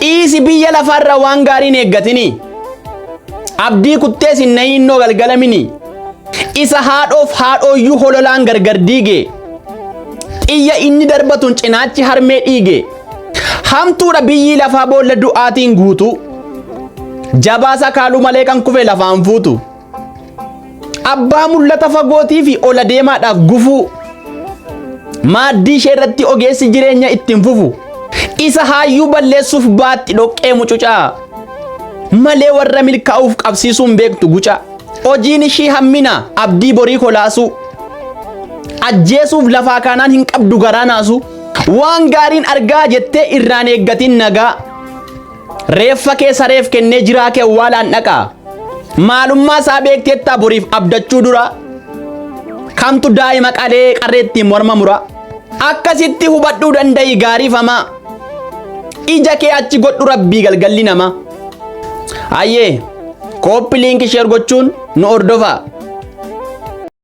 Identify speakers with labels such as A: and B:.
A: Dhiisi biyya lafaarra waan gaariin eeggatini. Abdii kuttees hin nahinnoo galgalamini. Isa haadhoof haadhooyyuu hololaan gargar diige. Xiyya inni darbatuun cinaachi harmee dhiige. Hamtuudha biyyi lafaa boolla du'aatiin guutu. Jabaa sakaaluu malee kan kufe lafaan fuutu. Abbaa mul'ata fagootii fi ola deemaadhaaf gufuu. Maaddii ishee irratti ogeessi jireenya ittiin fufu. Isa haayyuu balleessuuf baatti dhoqqee mucucaa. Malee warra milkaa'uuf qabsiisuun beektu guca. Hojiin ishii hammina abdii borii kolaasuu. Ajjeesuuf lafaa kaanaan hin qabdu garaa naasu. Waan gaariin argaa jettee irraan eeggatin nagaa. Reeffa kee sareef kennee jiraa kee awwaalaan dhaqaa. Maalummaa isaa beekteettaa boriif abdachuu dura. Kamtu daa'ima qalee qarreettiin morma mura. Akkasitti hubadhuu danda'i gaariifamaa. Ija kee achi godhu rabbii galgalli namaa. Hayyee copy link share gochuun nu hordofaa.